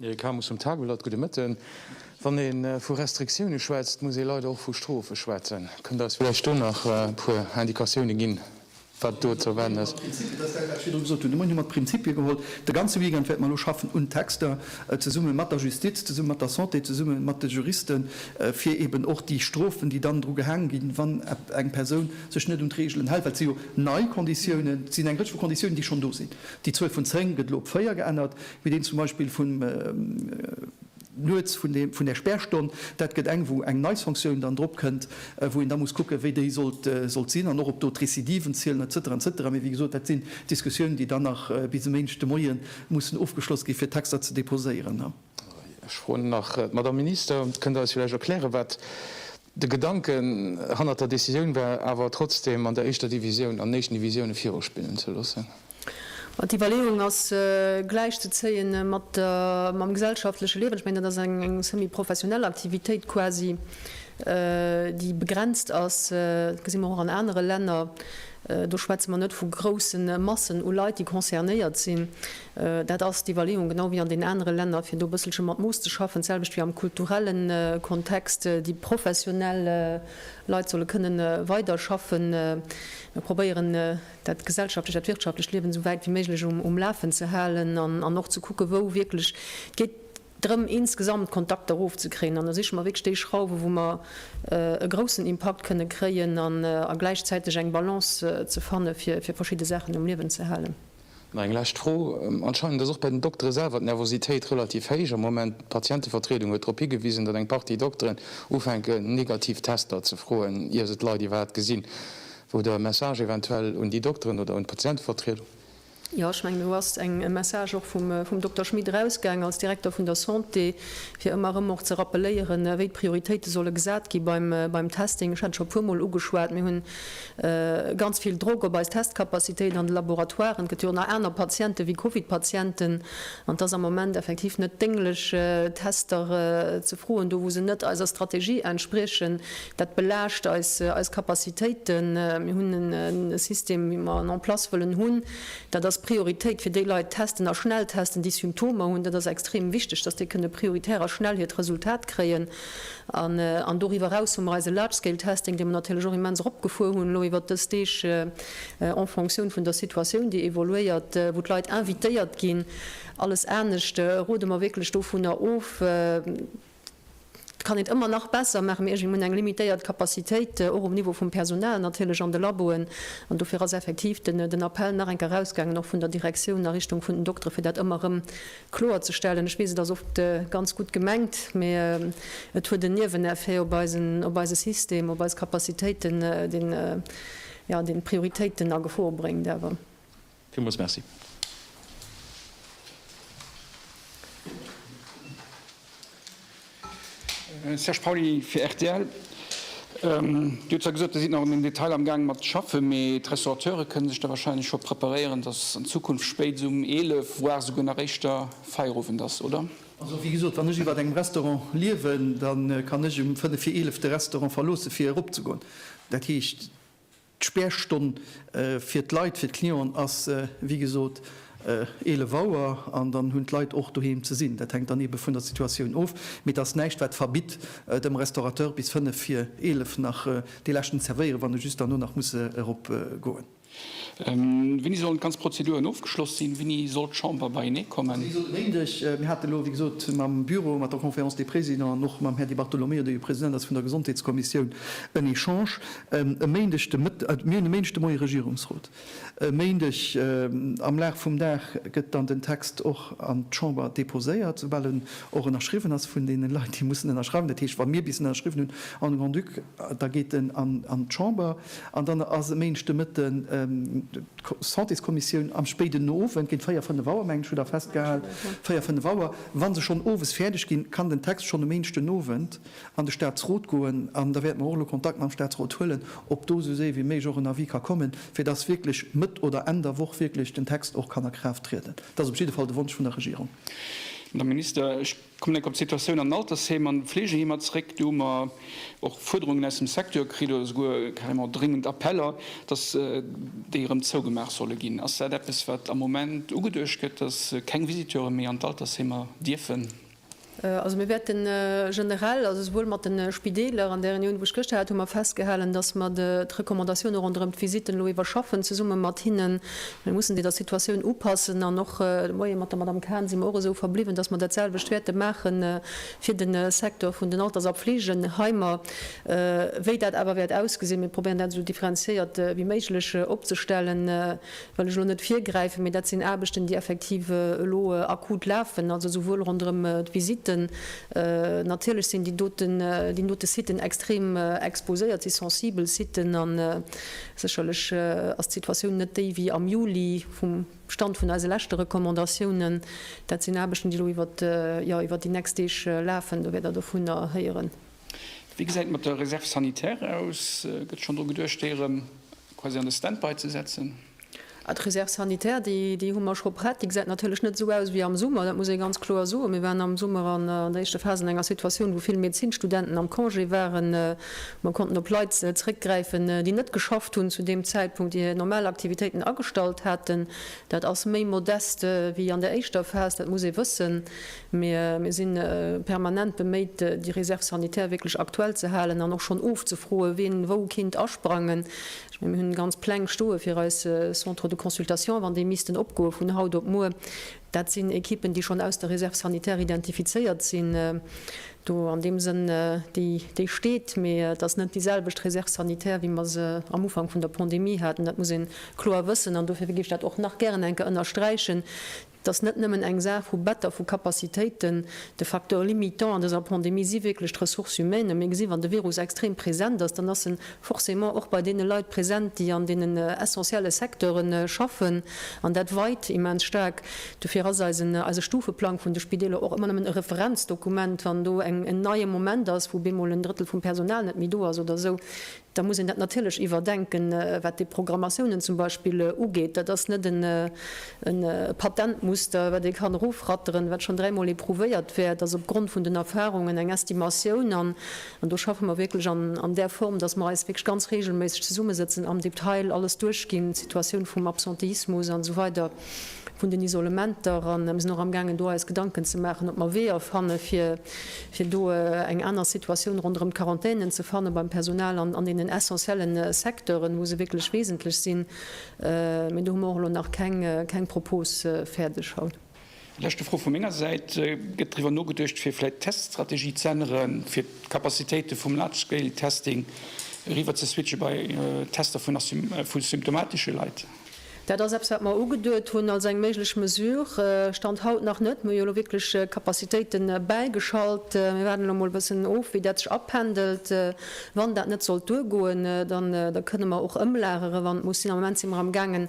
Eric Hamus vum Tageblatt, Gudde Mëtten. Wann ee vu Restriktioune schwätzt, muss ee leider och vu Strofe schwätzen. Kënnt Der eis vläicht do nach e puer Indikatioune ginn, wat do ze erwaarden ass? Dat ass dat, wat ech virdru gesot hunn. De Moien hu mer d'Prinzipie geholl. De ganze Weekend wäerte mer elo schaffen un Texter, zesumme mat der Justiz, zesumme mat der Santé, zesumme mat de Juristen, fir eeben och déi Strofen, déi dann dru gehaang ginn, wann eng Persoun sech net un d'Reegelen hält, well et si jo nei Konditiounen, et sinn eng Rëtsch vu Konditiounen, déi schonn do sinn. Déi Zuel vun 10 gëtt elo op 4 geännert, mee deen zum Beispill vun nuets vun deem, vun där Spärstonn, dat gëtt eng, wou eng nei Sanktioun dann drop kënnt, wou een da muss kucken, wéi déi sollt, sollt sinn an och ob do d'Recidiven zielen et cetera, et cetera. Mee wéi gesot, dat sinn Diskussiounen, déi dann nach bis e Méindeg de Moie mussen ofgeschloss gi fir d'Texter ze déposéieren. Ech froen nach d'Madame Minister, Kënnt Der eis villäicht erklären, wat de Gedanken hannert der Decisioun war, awer trotzdem an der éischter Divisioun, an den éischten Divisioune viruspillen ze loossen? D'Iwwerleeung ass gläichzezéien mat mam gesellschaftleche Liewen. Ech mengen, dat ass eng semi-professionell Aktivitéit quasi, déi begrenzt ass. Dat gesi mer och an anere Länner. Do schwätze mer net vu grousse Massen u Leit, déi concernéiert sinn. Dat ass d'Iwwerleeung, genau wéi an den anere Länner, fir do e bësselche mat Mooss ze schaffen, d'selwecht wéi am kulturelle Kontext. Déi professionell Leit solle kënnen weiderschaffen. Mir probéieren, dat gesellschaftlecht, dat wirtschaftlecht Liewen esou wäit wéi méiglech um Lafen ze halen an och ze kucken, wou wierklech, et geet drëm, insgesamt d'Kontakter erofzekréien an da siche mer wierklech déi Schrauwen, wou mer e groussen Impakt kënne kréien an a gläichzäiteg eng Balance ze fanne fir verschidde Saachen um Liewen ze halen. Nach eng lescht Fro, Anscheinend ass och bei den Doktere selwer d'Nervositéit relativ héich am Moment. D'Patientevertriedung huet drop higewisen, datt eng Partie Dokteren ufänken, negativ Tester ze froen, ier se d'Leit iwwerhaapt gesinn. Wou der e Message eventuell un déi Dokteren oder un d'Patientevertriedung? Jo, ech mengen, do ass eng e Message och vum Dokter Schmit erausgaang als Direkter vun der Santé, fir ëmmer erëm och ze rappeléieren, wéi d'Prioritéite solle gesat gi beim Testing. Ech hat et scho e puermol ugeschwat, mir hunn ganz vill Drock op eis Testcapacitéit an de Laboratoiren. Et gëtt jo och nach aner Patiente wéi Covid-Patienten. An et ass am Moment effektiv net dénglech, Tester ze froen, do wou se net eiser Strategie entspriechen. Dat belaascht eis eis Capacitéiten. Mir hunn e System, wéi mer en en place wëllen hunn. Dat ass Prioritéit fir déi Leit testen a schnell testen, déi Symptomer hunn. Dat ass extrem wichteg, dass déi kënne prioritär a schnell hiert Resultat kréien. An doriwwer eraus hu mer eise Large-Scale-Testing, dee mer natierlech och immens eropgefuer hunn elo iwwert dës Deeg en fonction vun der Situatioun, déi evoluéiert, wou d'Leit invitéiert ginn. Alles anescht rode mer wierklech dovunner of. Et kann een et ëmmer nach besser maachen, mee iergendwéi hunn eng limitéiert Capacitéit, och um Niveau vum Personal natierlech an de Laboen. An dofir ass effektiv den Appell nach eng Kéier erausgaangen, och vun der Direktioun a Richtung vun den Doktere fir dat ëmmer erëm kloer ze stellen. Ech weess, et ass oft ganz gutt gemengt, mee et huet en Nieweneffet op eisen, op eise System, op eis Capacitéiten, deen, jo, deen d'Prioritéiten a Gefor bréngt awer. Villmools Merci. Serge Pauly fir rtl. Dir hutt zwar gesot, Dir sidd nach un den Detailer am gaang mat schaffen, mee d'Restaurateure kënne sech da wahrscheinlech scho preparéieren, datt an Zukunft spéit um 11, voire souguer nach éischter Feierowend ass, oder? Also wéi gesot, wann ech iwwert engem Restaurant liewen, da kann ech um 5 vir 11 de Restaurant verloosse fir eropzegoen. Dat heescht, D'Spärstonn fir d'Leit, fir d'Clienten ass wéi gesot 11 Auer an dann hunn d'Leit och doheem ze sinn. Dat hänkt dann eebe vun der Situatioun of. Mee et ass näischt wat verbitt dem Restaurateur bis 5 vir 11 nach dee leschten zerwéieren, wann e just derno nach muss erop goen. Wéini sollen d'ganz Prozeduren ofgeschloss sinn? Wéini soll d'Chamber beienee kommen? Also wéi gesot, e Méindeg. Mir hate elo, wéi gesot, mam Büro, mat der Conférence des Présidents an och mam Här Di Bartolomeo, dee jo President ass vun der Gesondheetskommissioun, en Echange. E Méindeg de Mëtt, mir hunn e Méindeg de Moie Regierungsrot. E Méindeg am Laf vum Dag gëtt dann den Text och an d'Chamber deposéiert, soubal en och ënnerschriwwen ass vun deene Leit, déi mussen ënnerschreiwen. Dat heescht, wa mir bis en ënnerschriwwen hunn an de Grand-Duc, da geet en an d'Chamber. An dann ass e Méindeg de Mëtten d'Santéskommissioun am spéiden Owend, géint 4, 5 Auer, mengen ech, hutt Der festgehal, 4, 5 Auer. Wa se schonn owes fäerdeg ginn, kann den Text schonn e Méindeg den Owend an de Statsrot goen. An da wäerte mer och elo Kontakt mam Statsrot huelen, ob do esou séier wéi méiglech och en Avis ka kommen, fir dass wierklech Mëtt oder Enn der Woch wierklech den Text och kann a Kraaft trieden. Dat ass op jidde Fall de Wonsch vun der Regierung. Madame Minister, ech kommen enk op d'Situatioun an den Altersheem an Fleegeheemer zeréck. Do hu mer och Fuerderungen aus dem Secteur kritt oder souguer carrément dréngend Appeller, dass déi erëm zougemaach solle ginn. Ass dat eppes, wat am Moment ugeduecht gëtt, dass keng Visiteure méi an d'Altersheemer dierfen? Also mir wäerte generell, also souwuel mat de Spideeler, an där Reunioun, wou ech gëschter hat, hu mer festgehalen, dass mer d'Recommandatioune ronderëm d'Visitten elo iwwerschaffen, zesumme mat hinnen. Mir mussen déi der Situatioun upassen. An och de Moie mat der Madame Cahen si mer och esou verbliwwen, dass mer dat selwecht wäerte maache fir de Secteur vun den Alters a Fleegeheimer. Wéi dat awer wäert ausgesinn, mir probéieren dat esou differenziéiert wéi méiglech opzestellen, wëll ech elo net virgräifen, mee dat sinn Aarbechten, déi effektiv elo akut lafen, also souwuel ronderëm d'Visitten, natierlech sinn déi doten, déi dote Siten extrem exposéiert, si sensibel Siten a sécherlech ass d'Situatioun net déi wéi am Juli vum Stand vun eise leschte Recommandatiounen. Dat sinn Aarbechten, déi elo iwwert, jo, iwwert déi nächst Deeg lafen, do wäert Der dovunner héieren. Wéi gesäit et mat der Réserve sanitaire aus? Gëtt schonn dru geduecht, déi erëm quasi an de Stand-by ze setzen? Ah, d'Réserve sanitaire, déi, déi hu mer scho prett. Déi gesäit natierlech net esou aus wéi am Summer, dat muss ee ganz kloer soen. Mir waren am Summer an der éischter Phas an enger Situatioun, wou vill Medezinstudenten am Congé waren. Mer konnten op Leit zréckgräifen, déi net geschafft hunn zu deem Zäitpunkt, déi hir normal Aktivitéiten agestallt haten. Dat ass méi modest wéi an der éischter Phas, dat muss ee wëssen. Mee mir si permanent beméit, déi Réserve sanitaire wierklech aktuell ze halen an och schonn ofzefroen, wien wou kinnt asprangen. Ech mengen, mir hunn ganz Pläng stoe fir eis Centres de consultation, wann déi missten opgoe vun haut op muer. Dat sinn Ekippen, déi schonn aus der Réserve sanitaire identifizéiert sinn. Do an deem Sënn, déi, déi steet. Mee et ass net déi selwecht Réserve sanitaire, wéi mer se am Ufank vun der Pandemie haten. Dat muss ee kloer wëssen an dofir géif ech dat och nach gären eng Kéier ënnersträichen. Et ass net nëmmen eng Saach vu Better, vu Capacitéiten. De Facteur limitant an dëser Pandemie si wierklech d'Ressources humaines. Mir gesinn, wann de Virus extrem present ass, dann ass en forcément och bei deene Leit present, déi an deenen essentielle Secteure schaffen. An dat weit immens staark. Dofir ass eisen, eise Stufeplang vun de Spideeler och ëmmer nëmmen e Referenzdokument. Wann do eng, en neie Moment ass, wou bemol en Drëttel vum Personal net méi do ass oder esou, Da muss een dat natierlech iwwerdenken, wat déi Programmatiounen zum Beispill ugeet. Dat ass net e Patentmuster, wat ee kann erofratteren, wat schonn dräimol éprouvéiert wär. Et ass opgrond vun den Erfahrungen eng Estimatioun. An do schaffe mer wierklech an där Form, dass mer eis wierklech ganz regelméisseg zesummesëtzen, am Detail alles duerchginn, d'Situatioun vum Absenteismus an esou weider. vun den Isolementer an mir sinn och amgaangen do eis Gedanken ze maachen, ob mer Weeër fanne fir fir do eng aner Situatioun ronderëm d'Quarantänen ze fanne beim Personal an an deenen essentiellen Secteuren, wou se wierklech wesentlech sinn. Mee do hu mer och elo nach keng keng Propos fäerdeg haut. Leschte Fro vu menger Säit, Gëtt driwwer nogeduecht, fir vläicht d'Teststrategie ze änneren, fir d'Capacitéite vum Large-Scale-Testing eriwwer ze switche bei Tester vu symptomatesche Leit? Dat ass eppes, wat mer ugeduet hunn als eng méiglech Mesure. Stand haut nach net. Mir hu jo elo wierklech Capacitéite bäigeschalt. Mir waarden elo emol e bëssen of, wéi dat sech apendelt. Wann dat net sollt duergoen, dann da kënne mer och ëmlagere wann et muss sinn. Am Moment si mer amgaangen,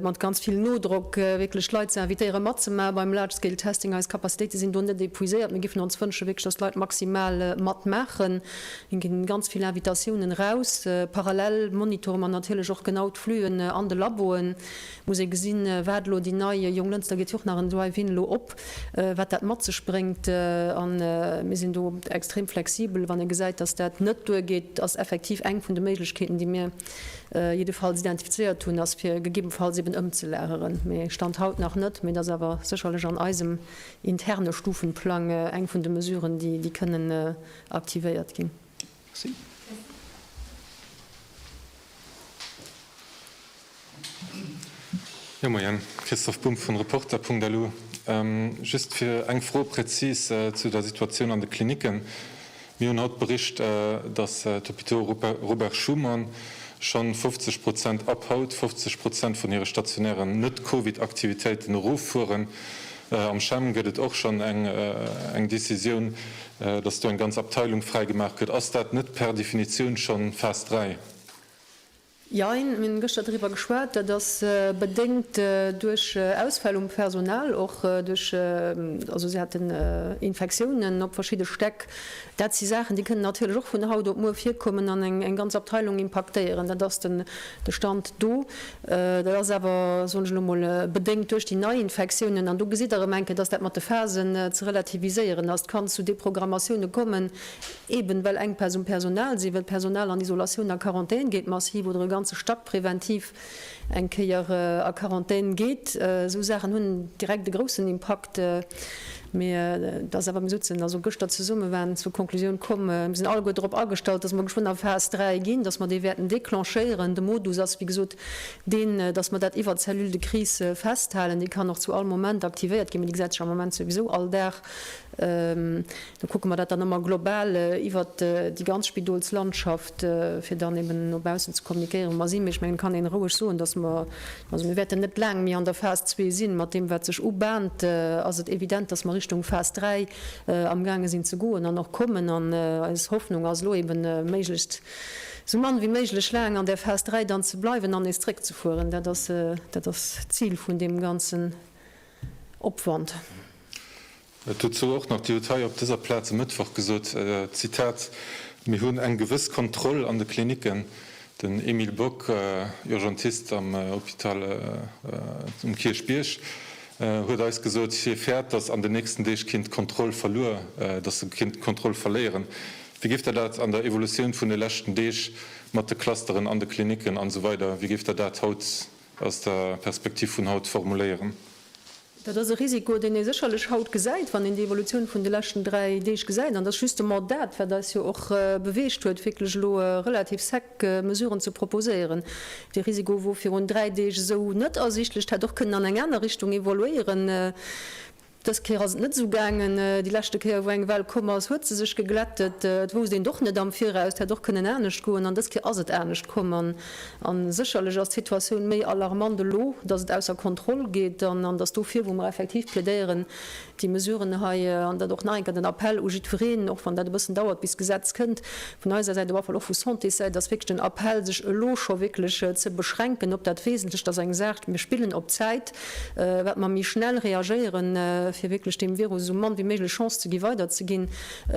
mat ganz vill Nodrock wierklech d'Leit ze invitéieren, matzemaache beim Large Scale Testing. Eis Capacitéite sinn do net épuiséiert. Mir géifen ons wënschen, wierklech, dass d'Leit maximal matmaachen. Et ginn ganz vill Invitatiounen raus. Parallel monitore mer natierlech och genau d'Fluen an de Laboen. Muss ee gesinn, wat elo déi nei, Jonglënster geet jo och nach en Drive-in elo op, wat dat mat sech bréngt. A mir sinn do extrem flexibel. Wann ee gesäit, datt dat net duergeet, ass effektiv eng vun de Méiglechkeeten, déi mir jiddefalls identifizéiert hunn, ass fir gegebenfalls eben ëmzelageren. Mee Stand haut nach net. Mee et ass awer sécherlech an eisem interne Stufenplang eng vun de Mesuren, déi kënnen aktivéiert ginn. Merci. Jo, Moien. Christoph Bumb vun Reporter.lu. Just fir eng Fro präzis zu der Situatioun an de Klinicken. Mir hunn haut bericht, datt d'Hôpitaux Robert Schuman schonn 50 Prozent, ab haut 50 Prozent vun hire stationären Net-Covid-Aktivitéiten eroffueren. Am CHEM gëtt et och schonn eng Decisioun, datt do eng ganz Abteilung fräigemaach gëtt. Ass dat net per Definitioun schonn Phas 3? Jein, mir hunn gëschter driwwer geschwat, dat ass bedéngt duerch Ausfäll um Personal, och duerch, also si haten Infektiounen op verschidde Stäck. Dat si Saachen, déi kënnen natierlech och vun haut op muer virkommen an eng ganz Abteilung impaktéieren. Dat ass de Stand do. Dat ass awer, soen ech elo mol, bedéngt duerch déi nei Infektiounen. An do gesitt Der erëm eng Kéier, dass dat mat de Phasen ze relativiséieren ass. Et kann zu Deprogrammatioune kommen, Eben well Enkpäss um Personal sinn, well d'Personal an Isolatioun a Quarantän geet massiv oder e ganze Stack präventiv eng Kéier a Quarantän geet. Esou Saachen hunn direkt e groussen Impakt. Mee et ass awer, mir sutzen also gëschter zesumme, waren zur Konklusioun komm, mir sinn alleguer drop agestallt, datt mer geschwënn a Phas 3 ginn, datt mer déi wäerten declenchéieren. De Modus ass wéi gesot deen, datt mer dat iwwert d'Cellule de crise festhalen. Déi kann och zu all Moment aktivéiert ginn, mee déi gesäit sech am Moment souwisou all Dag. Do kucke mer dat dann ëmmer global iwwert déi ganz Spidolslandschaft, fir dann eben no baussen ze kommunikéieren, wou mer sinn. Mee ech mengen, et kann een roueg soen, dass mer, also mir wäerten net laang méi an der Phas zwee sinn. Mat deem, wat sech ubahnt, ass et evident, dass mer Richtung Phas 3 amgaange sinn ze goen an och kommen. An eis Hoffnung ass elo eben, méiglechst esou mann wéi méiglech laang an där Phas 3 dann ze bleiwen an nees zréckzefueren. Dat ass, dat ass d'Zil vun deem ganzen Opwand. Dozou och nach, Dir hutt hei op dëser Plaz e Mëttwoch gesot, Zitat, Mir hunn eng gewëss Kontroll an de Klinicken. Den Emile Bock, Urgentist am Hôpital um Kierchbierg, huet eis gesot, hie fäert, datt an den nächsten Deeg kinnt d'Kontroll verluer, datt se kinnt d'Kontroll verléieren. Wéi géift Der dat an der Evolutioun vun de leschten Deeg mat de Clusteren an de Klinicken an esou weider, wéi géift Der dat haut aus der Perspektiv vun haut formuléieren? Dat ass e Risiko, deen ee sécherlech haut gesäit, wann een déi Evolutioun vun de leschten 3 Deeg gesäit. An dat ass justement dat, wat eis jo och beweegt huet, wierklech elo relativ sec Mesuren ze proposéieren. Dee Risiko wor virun 3 Deeg esou net ersichtlech. Et hätt och kënnen an eng aner Richtung evoluéieren. Dës Kéier ass et net esou gaangen. Déi leschte Kéier, wou eng Well komm ass, huet se sech geglättet. Et wousst een et och net am Viraus. Et hätt och kënnen anescht goen. An dës Kéier ass et anescht komm. A sécherlech ass d'Situatioun méi alarmant elo, datt et ausser Kontroll geet an datt dofir, wou mer effektiv plädéieren, déi Mesuren hei, an dat och nach eng Kéier den Appell u jiddwereen, och wann dat e bëssen dauert, bis d'Gesetz kënnt, vun eiser Säit, op alle Fall och vu Santéssäit, ass wierklech den Appell, sech elo scho wierklech ze beschränken op dat Wesentlecht. Dat ass eng Saach, mir spillen op Zäit. Wat mer méi schnell reagéieren, fir wierklech deem Virus esou mann wéi méiglech Chance ze gi weiderzeginn,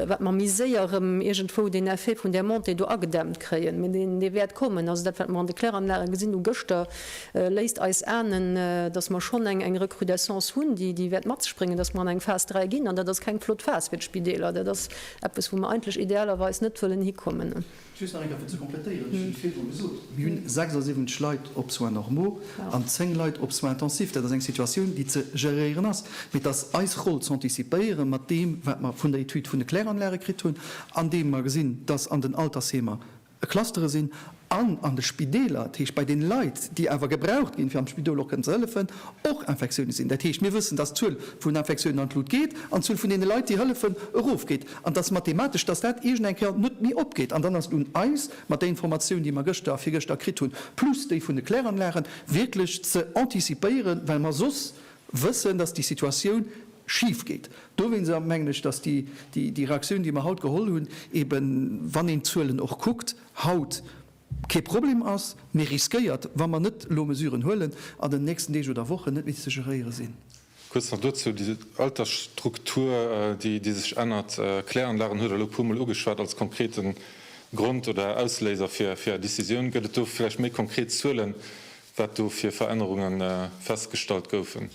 wat mer méi séier erëm iergendwou deen Effet vun där Montée do agedämmt kréien. Mee deen, dee wäert kommen. Also dat, wat mer an de Kläranlage gesinn hu gëschter, léisst eis ahnen, datt mer schonn eng eng Recrudescence hunn, déi, déi wäert mat sech bréngen, datt mer an eng Phas 3 ginn. An dat ass keng flott Phas fir d'Spideeler. Dat ass eppes, wou mer eigentlech idealerweis net wëllen hikommen. Just nach eng Kéier fir ze komplettéieren, ech hunn et virdru gesot, Mir hunn 76 Leit op Soins normaux an 10 Leit op Soins intensifs. Dat ass eng Situatioun, déi ze geréieren ass. Mee et ass eis Roll z'anticipéieren mat deem, wat mer vun der Etüd vun de Kläranlage kritt hunn, andeem mer gesinn, dass an den Altersheemer Clustere sinn an an de Spideeler, dat heescht bei den Leit, déi awer gebraucht ginn, fir am Spidol och kënnen ze hëllefen, och Infektiounen sinn. Dat heescht, mir wëssen, dass d'Zuel vun Infektiounen an d'Lut geet an d'Zuel vun deene Leit, déi hëllefen, erofgeet. An dass mathematesch, dass dat iergend eng Kéier net méi opgeet. An dann ass et un eis, mat där Informatioun, déi mer gëschter a virgëschter kritt hunn, plus déi vun de Kläranlagen, wierklech ze antizipéieren, well mer soss wëssen, dass déi Situatioun schif geet. Dowéinster mengen ech, dass déi Reaktioun, déi mer haut geholl hunn, eben, wann een d'Zuelen och kuckt haut, kee Problem ass, mee riskéiert, wa mer net elo Mesuren huelen, an den nächsten Deeg oder Wochen net méi ze geréiere sinn. Kuerz nach dozou, déi Altersstruktur, déi sech ännert, Kläranlagen huet Der elo e puermol ugeschwat als konkrete Grond oder Ausléiser fir Är Decisioun. Gëtt et do vläicht méi konkret Zuelen, wat do fir Verännerunge festgestallt goufen?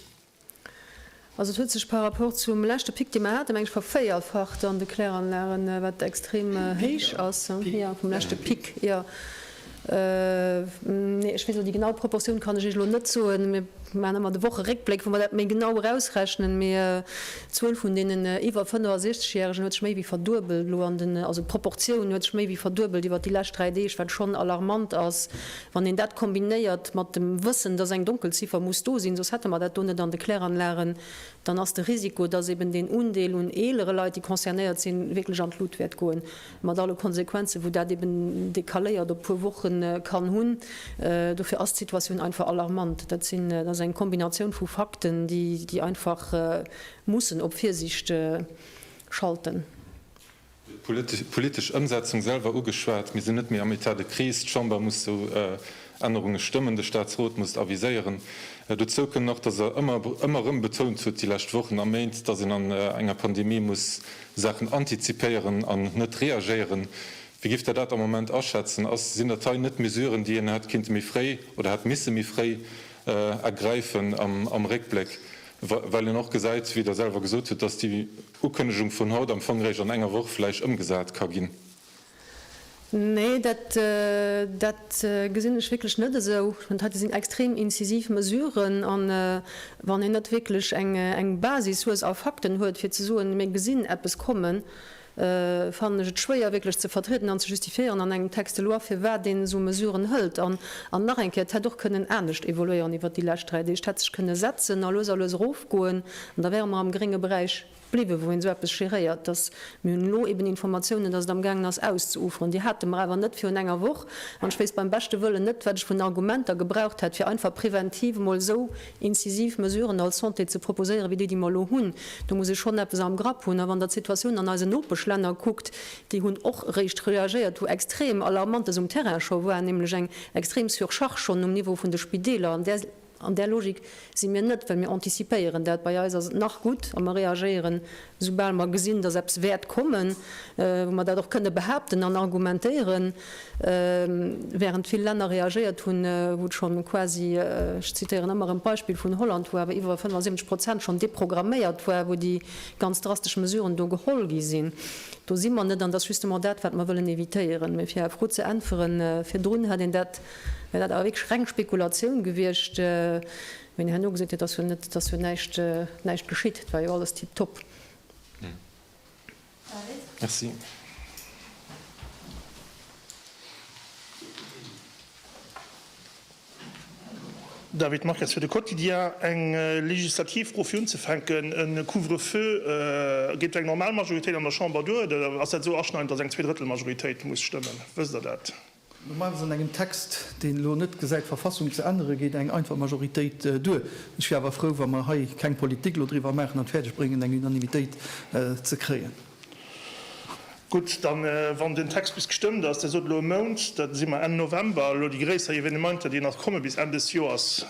Also et huet sech par rapport zum leschte Pic, dee mer haten, meng ech, vervéierfacht an de Kläranlagen, wat extrem héich ass. Jo, vum leschte Pic, jo. Nee, ech weess elo déi genau Proportioun kann ech Iech elo net soen. maachen ëmmer de Wocheréckbléck, wou mer dat méi genau erausrechnen, mee d'Zuel vun deenen iwwer 65 Järegen huet sech méi wéi verduebelt elo an den, also d'Proportioun huet sech méi wéi verduebelt iwwert déi lescht 3 Deeg, wat schonn alarmant ass, wann een dat kombinéiert mat dem Wëssen, dass eng Donkelziffer muss do sinn, soss hätte mer dat do net an de Kläranlagen, dann ass de Risiko, dass eben deen Undeel un eelere Leit, déi concernéiert sinn, wierklech an d'Lut wäert goen, mat alle Konsequenzen, wou dat eben decaléiert op puer Woche kann hunn. Dofir ass d'Situatioun einfach alarmant. Dat sinn, dat ass eng Kombinatioun vu Fakten, déi, déi einfach mussen op Virsiicht schalten. D'politesch Ëmsetzung selwer ugeschwat. Mir sinn net méi am État de crise. D'Chamber muss esou Ännerunge stëmmen, de Staatsrot muss et aviséieren. Dozou kënn nach, datt Der ëmmer, ëmmer erëm betount hutt déi lescht Wochen a Méint, datt een an enger Pandemie muss Saachen antizipéieren an net reagéieren. Wéi giff Der dat am Moment aschätzen? Ass, sinn dat hei net Mesuren, déi een hätt kinnte méi fréi oder hätt misse méi fréi ergräifen am Réckbléck, well een och gesäit, wéi Der selwer gesot hutt, datt déi Ukënnegung vun haut am Fong eréischt an enger Woch vläicht ëmgesat ka ginn? Nee, dat, dat gesinn ech wierklech net esou. Ech mengen, dat heite sinn extrem incisiv Mesuren. An wann een net wierklech eng, eng Basis hues a Fakten huet, fir ze soen, mir gesinn eppes kommen, fannen ech et schwéier wierklech ze vertrieden an ze justifiéieren an engem Texte de loi, firwat een esou Mesuren hëlt. An, an nach eng Kéier, et hätt och kënnen anescht evoluéieren iwwert déi lescht 3 Deeg. Et hätt sech kënne setzen a lues a lues erofgoen an da wäre mer am grénge Beräich bliwwen, wou een esou eppes geréiert, dass mir hunn elo eben Informatiounen, dass et amgaangen ass auszeuferen. Déi hate mer awer net virun enger Woch. An ech wéisst beim beschte Wëllen net, wat ech vun Argumenter gebraucht hätt, fir einfach preventiv emol esou incisiv Mesuren als Santé ze proposéieren, wéi déi, déi mer elo hunn. Do muss ee schonn eppes am Grapp hunn. A wann Der d'Situatioun an eisen Nopeschlänner kuckt, déi hunn och eréischt reagéiert, wou extrem Alarmantes um Terrain scho war, nämlech eng extrem Surcharge schonn um Niveau vun de Spideeler. An där, an där Logik si mir net, well mir antizipéieren dat. Bei eis ass et nach gutt a mer reagéieren, soubal mer gesinn, dass eppes wäert kommen, wou mer dat och kënne behaapten an argumentéieren. Während vill Länner reagéiert hunn, wou et schonn quasi, ech zitéieren ëmmer erëm d'Beispill vun Holland, wou awer iwwer 75 Prozent schonn deprogramméiert war, wou déi ganz drastesch Mesuren do geholl gi sinn. Do si mer net, an dat ass justement dat, wat mer wëllen évitéieren. Mee fir Är Fro ze äntweren, virdrun hätt een dat, wär dat awer wierklech reng Spekulatioun gewiescht, wéi een herno gesot huet, et ass jo net, et ass jo näischt, näischt geschitt, et war jo alles tiptop. Merci. David Marques fir de Quotidien. Eng legislativ Fro fir unzefänken, E Couvre-feu, geet do eng normal Majoritéit an der Chamber duer oder ass dat esou aschneidend, datt eng Zweedrëttelmajoritéit muss stëmmen? Wësst Der dat? Normalerweis an engem Text, deen elo net gesäit, d'Verfassung ze änneren, geet eng einfach Majoritéit duer. Ech wier awer frou, wa mer hei keng Politik elo driwwer maachen an et fäerdeg bréngen, eng Unanimitéit ze kréien. Gutt, dann, wann den Text bis gestëmmt ass, Der sot elo e Mount, da si mer Enn November, elo déi gréisser Evenementer, déi nach komme bis Enn des Joers,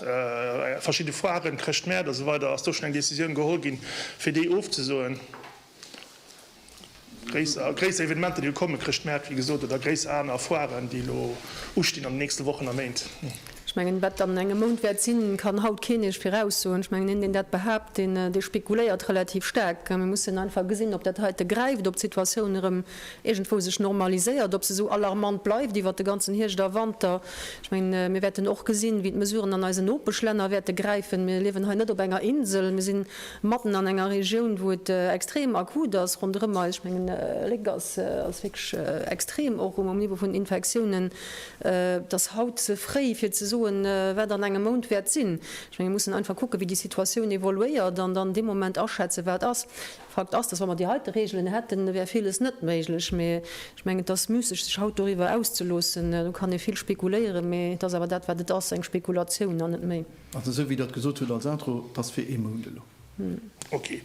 verschidde Foiren, Chrëschtmäert a sou weider, ass do schonn eng Décisioun geholl ginn, fir déi ofzesoen? Gréisser Evenementer, déi elo kommen, Chrëschtmäert, wéi gesot, oder gréisser aner Foiren, déi elo ustinn an den nächste Wochen a Méint. Ech mengen, wat an engem Mount wäert sinn, kann haut keen Iech viraussoen. Ech mengen, een, deen dat behaapt, deen, dee spekuléiert relativ staark. Mir mussen einfach gesinn, ob dat heite gräift, ob d'Situatioun erëm iergendwou sech normaliséiert, ob se esou alarmant bleift iwwert de ganzen Hierscht a Wanter. Ech mengen, mir wäerten och gesinn, wéi d'Mesuren an eisen Nopeschlänner wäerte gräifen. Mir liewen hei net op enger Insel. Mir sinn Matten an enger Regioun, wou et extrem akut ass ronderëm eis, ech mengen Léck ass wierklech extrem och um Niveau vun den Infektiounen, et ass haut ze fréi fir ze soen, wat an engem Mount wäert sinn. Ech menge mir mussen einfach kucken, wéi déi Situatioun evoluéiert an dann dee Moment aschätzen, wat ass. Fakt ass, dass wa mer déi heite Reegelen hätten, wär villes net méiglech. Mee ech mengen, et ass müsseg, sech haut doriwwer auszeloossen. Do kann ee vill spekuléieren, mee et ass awer dat, wat et ass, eng Spekulatioun an net méi. Also esou wéi Der et gesot hutt als Intro, et ass fir ee Mount elo. Ok.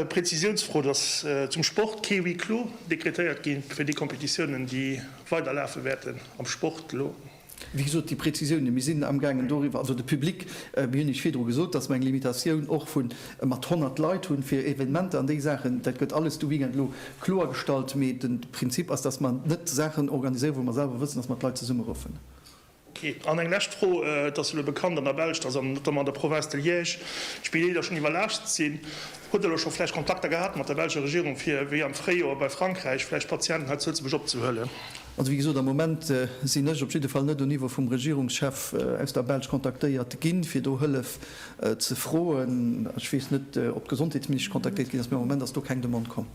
Prezisiounsfro, Et ass zum Sport kee Huis clos dekretéiert gi fir déi Competitiounen, déi weiderlafe wäerten am Sport elo? Wéi gesot, déi Prezisiounen, mir sinn amgaangen doriwwer, also de Public, mir hunn Iech virdru gesot, dass mer eng Limitatioun och vu mat 100 Leit hunn fir Evenementer an déi Saachen. Dat gëtt alles de Weekend elo kloergestallt. Mee de Prinzip ass, dass mer net Saachen organiséieren, wou mer selwer wëssen, dass mer d'Leit zesummeruffen. Ok. An eng lescht Fro, Et ass elo bekannt an der Belsch, dass an, notamment an der Province de Liège, d'Spideeler schonn iwwerlaascht sinn. Hutt Der elo scho vläicht Kontakter gehat mat der belscher Regierung, fir, wéi am Fréijoer bei Frankräich, vläicht Patienten hei zu Lëtzebuerg opzehuelen? Also wéi gesot, am Moment sinn ech op jidde Fall net au Niveau vum Regierungschef aus der Belsch kontaktéiert ginn, fir do Hëllef ze froen. Ech weess net, ob d'Gesondheetsministesch kontaktéiert ginn ass, mee am Moment ass do keng Demande komm.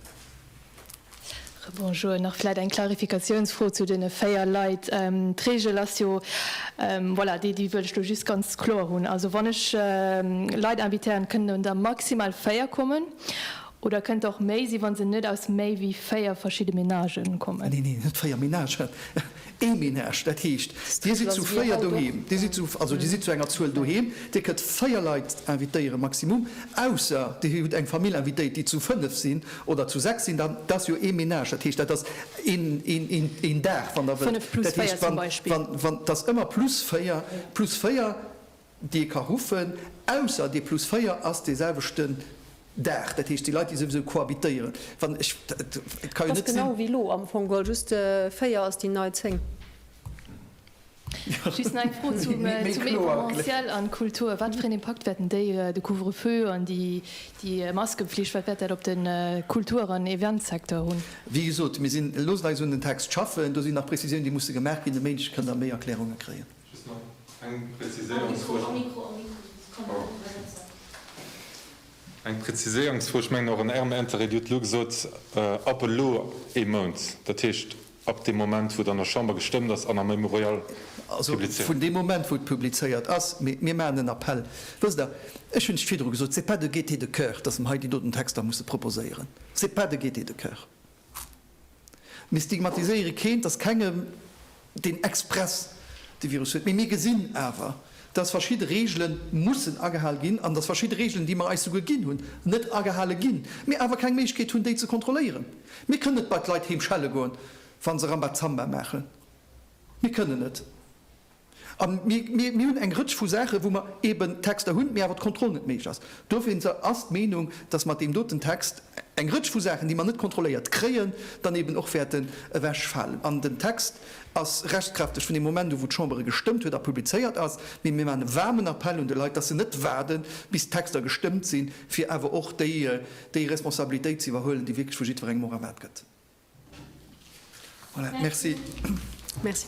Rebonjour. Nach vläit eng Klarifikatiounsfro zu deene 4 Leit. D'Regel ass jo, voilà, déi déi wëll ech elo just ganz kloer hunn. Also wann ech Leit invitéieren, kënnen der maximal 4 kommen oder kënnt der och méi sinn, wa se net aus méi wéi 4 verschidde Menagen kommen? Neen, neen, net 4 Menagen. Ee Menage, dat heescht, Dir sidd zu 4 doheem, Dir sidd zu, also Dir sidd zu enger Zuel doheem, Dir kënnt 4 Leit invitéieren, maximum, ausser Dir hutt eng Famill invitéiert, déi zu 5 sinn oder zu 6 sinn, dann, dat ass jo ee Menage, dat heescht, dat ass een, een, een, een Dag, wann Der wëllt. 5 plus Dat 4 heescht, zum wann, Beispill. wann, wann, dat ass ëmmer plus 4, plus 4, déi ee ka ruffen, ausser dee plus 4 ass dee selwechten Dag, dat heescht déi Leit, déi souwisou cohabitéieren. Wann ech, et ka jo Et ass net sinn. genau wéi elo am Fong geholl, just 4 ass déi nei 10. Just nach eng Fro zum Événementiel an Kultur. Wat fir een Impakt wäerten déi, de Couvre-feu an déi Maskepflicht, wat wäert dat op de Kultur an Eventsecteur hunn? Wéi gesot, mir sinn, loosst eis un den Text schaffen, do sinn nach Prezisiounen, déi musse gemaach ginn. E Méindeg kënnt Der méi Erklärunge kréien. Just nach eng Präziséierungsfro. Eng Präziséierungsfro, ech mengen och an Ärem Intérêt. Dir hutt elo gesot, ab elo ee Mount. Dat heescht, ab deem Moment, wou et an der Chamber gestëmmt ass an am Mémorial Also publizéiert. vun deem Moment, wou et publizéiert ass. Mee mir maachen en Appell. Wësst Der, ech hunn lech virdru gesot, c'est pas de gaieté de cœur, dass mer hei déi doten Texter musse proposéieren. C'est pas de gaieté de cœur. Mir stigmatiséiere keen, et ass kengem, deen express de Virus huet. Mee mir gesinn awer, dass verschidde Reegele mussen agehal ginn an dass verschidde Reegelen, déi mer eis souguer ginn hunn, net agehale ginn, mir awer keng Méiglechkeet hunn, déi ze kontrolléieren. Mir kënnen net bei d'Leit heem schelle goen, wa se Rambazamba maachen. Mir kënnen net. A mir hunn eng Rëtsch vu Saachen, wou mer eeben Texter hunn, mee awer d'Kontroll net méiglech ass. Dofir ass d'Meenung, dass mat deem doten Text eng Rëtsch vu Saachen, déi mer net kontrolléiert kréien, dann eeben och wäerten ewechfalen. An den Text ass rechtskräfteg vun deem Moment u wou d'Chamber e gestëmmt huet a publizéiert ass. Mee mir maachen e waarmen Appell un de Leit, dass se net waarden, bis d'Texter gestëmmt sinn, fir awer och déi Responsabilitéit ze iwwerhuelen, déi wierklech vu jiddwerengem och erwaart gëtt. Voilà, merci. Merci.